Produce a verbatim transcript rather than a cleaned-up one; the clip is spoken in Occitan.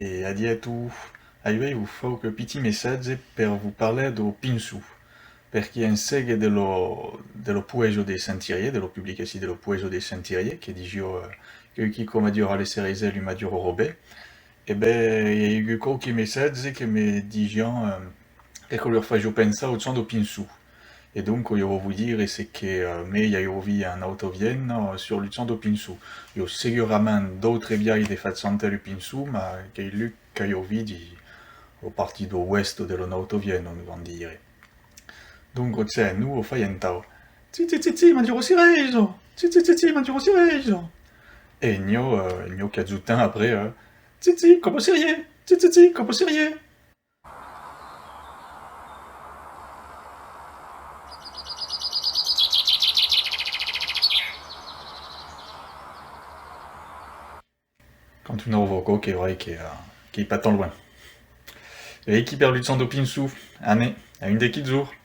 E adietz, aivèi vos fau queu pitit messatge per vos parlar dau pinçon, perque en seguida de la, de la poesia de Sent Irièr, de la publicacion de la poesia de Sent Irièr, que disiá, eh, que quicòm a dire a l'essereisèl, un a dire au Robè, e ben, i a agut quauques messatges que me disián, eh, que lor fasiá pensar au chant dau pinçon. E donc, ieu vau vos dire ce que, eh, me, ieu aviái en Auta Viena, eh, sur lo chant dau pinçon. I a segurament d'autres biais de far chantar lo pinçon, mas qu'ei lo qu'ieu aviái, a partir dau oèst de la Nauta Viena, vam dire. Donc, tiens, nos, o fai entau. Tsi, tsi, tsi, tsi, ma dira sireja! Tsi, tsi, tsi, tsi, ma dira sireja! E n'i a, eh, n'i a qu'ajutan après, eh, tsi, tsi, còp au cirièr! Tsi, tsi, tsi, còp au cirièr! Quand un auva quauque, vai que, eh, qu'ei pas tan luenh. E aquí per lo chant dau pinçon, anem, a un de quilhs jorns.